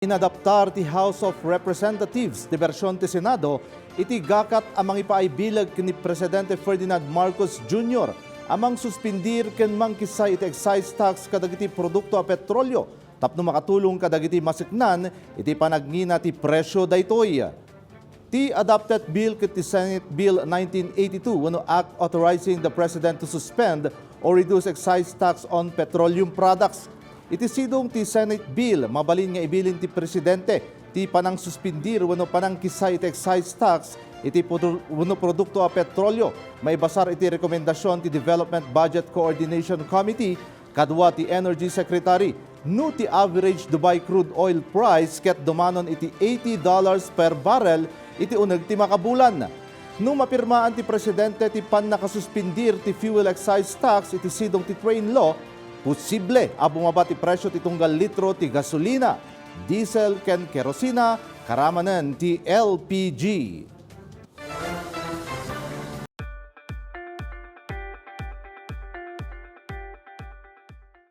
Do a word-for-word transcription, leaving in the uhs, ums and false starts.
Inadaptar ti House of Representatives ti bersyon ti Senado iti gakat a mangipaay bileg ken ni Presidente Ferdinand Marcos Junior a mangsuspindir ken mangkissay iti excise tax kadagiti produkto a petrolio tapno makatulong kadagiti masiknan iti panagngina ti presyo daytoy. Ti adopted bill ket ti Senate Bill nineteen eighty-two wenno Act authorizing the President to suspend or reduce excise tax on petroleum products. Iti sidong ti Senate bill, mabalin nga ibilin ti Presidente ti panangsuspindir wenno panangkissay iti excise tax iti pudul-, wenno produkto a petrolio, maibasar iti rekomendasyon ti Development Budget Coordination Committee kadua ti Energy Secretary no ti average Dubai crude oil price ket dumanon iti eighty dollars per barrel iti uneg ti makabulan. No mapirmaan ti Presidente ti pannakasuspindir ti fuel excise tax iti sidong ti train law, posible a bumaba ti presyo ti tunggal litro ti gasolina, diesel ken kerosina, karamanen ti L P G.